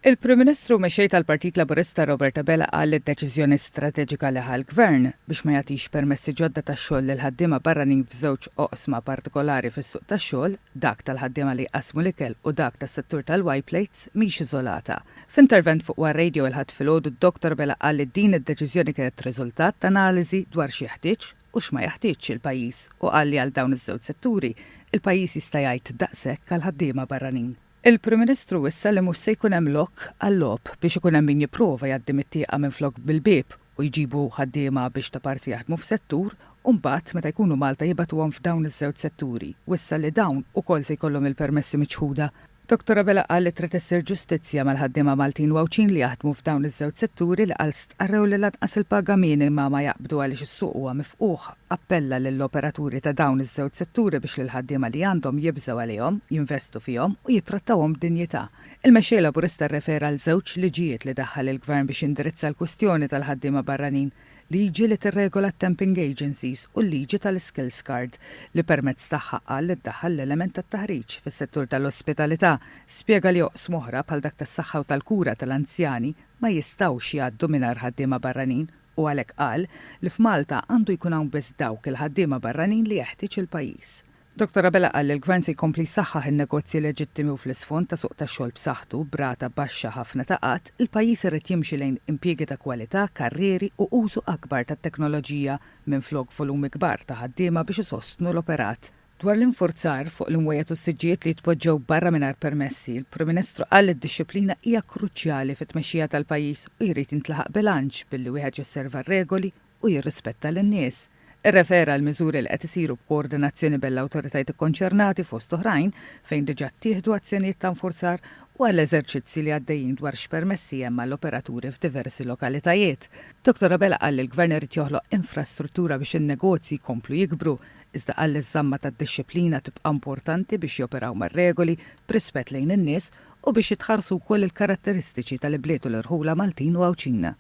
Il-Prim Ministru u Mexxej tal-Partit Laburista Robert Abela qal li d-deċiżjoni strateġika li ħa l-Gvern biex ma jagħtix permessi ġodda ta' xogħol lil ħaddiema barranin f'żewġ oqsma partikolari fis-suq tax-xogħol, dak tal-ħaddiema li jqassmu l-ikel u dak tas-settur tal-Y plates, mhix iżolata. F'intervent fuq One Radio il-Ħadd filgħodu Dottor Abela qal li din id-deċiżjoni kienet riżultat ta' analiżi dwar x'jeħtieġ u x'ma jeħtieġx il-pajjiż u qal li għal dawn iż-żewġ setturi, il-pajjiż jista' jgħid daqshekk għall-ħaddiema barranin. Il-Prim Ministru wissa li mhux se jkun hemm lok għal-logħob biex ikun hemm min jipprova jgħaddi mit-tieqa minflok bil-bieb u jġibu ħaddiema biex taparsi jaħdmu f'settur u mbagħad meta jkunu Malta jibagħtuhom f'dawn iż-żewġ setturi. Wissa li dawn ukoll se jkollhom il-permessi miċħuda. Dottor Abela qal li trid issir ġustizzja mal-ħaddiema Maltin u Għawdxin li jaħdmu f'dawn iż-żewġ setturi li qal stqarrew li lanqas il-paga minima ma jaqbdu għaliex is-suq huwa mifqugħ. Appella lill-operaturi ta' dawn iż-żewġ setturi biex lill-ħaddiema li għandhom jibżgħu għalihom, jinvestu fihom u jittrattawhom b'dinjità. Il-Mexxej Laburista rrefera għal żewġ liġijiet li daħħal il-Gvern biex jindirizza l-kwistjoni tal-ħaddiema barranin, liġi li tirregola t-temping agencies u l-liġi tal-iskills card li permezz tagħha qal li ddaħħal l-element tat-taħriġ fis-settur tal-ospitalità. Spjega li oqsma oħra bħal dak tas-saħħa u tal-kura tal-anzjani ma jistgħux jgħaddu mingħajr ħaddiema barranin u għalhekk qal li f'Malta għandu jkun hawn biss dawk il-ħaddiema barranin li jeħtieġ il-pajjiż. Dottor Abela qal li l-Gvern se jkompli jsaħħaħ in-negozji leġittimi u fl-isfond ta' suq tax-xogħol b'saħħtu, b'rata baxxa ħafna ta' qgħad, il-pajjiż irid jimxi lejn impjiegi ta' kwalità, karrieri u użu akbar tat-teknoloġija minflok volumi kbar ta' ħaddiema biex isostnu l-operat. Dwar l-infurzar fuq l-imwejjed u s-siġġijiet li jitpoġġew barra mingħajr permessi, il-Prim Ministru qal li d-dixxiplina hija kruċjali fit-tmexxija tal-pajjiż u jrid jintlaħaq bilanċ billi wieħed josserva r-regoli u jirrispetta lin-nies. Irrefera għal miżuri li qed isiru b'koordinazzjoni bejn l-awtoritajiet ikkonċernati fost oħrajn fejn diġà ttieħdu azzjonijiet ta' infurzar u għal eżerċizzji li għaddejjin dwar x'permessi hemm għall-operaturi f'diversi lokalitajiet. Dottor Abela qal li l-Gvern irid joħloq infrastruttura biex in-negozji jkomplu jikbru Iżda qal li ż-żamma tad-dixxiplina tibqa' importanti biex joperaw mar-regoli, b'rispett lejn in-nies u biex jitħarsu wkoll il-karatteristiċi tal-ibliet u l-irħula Maltin u Għawdxin.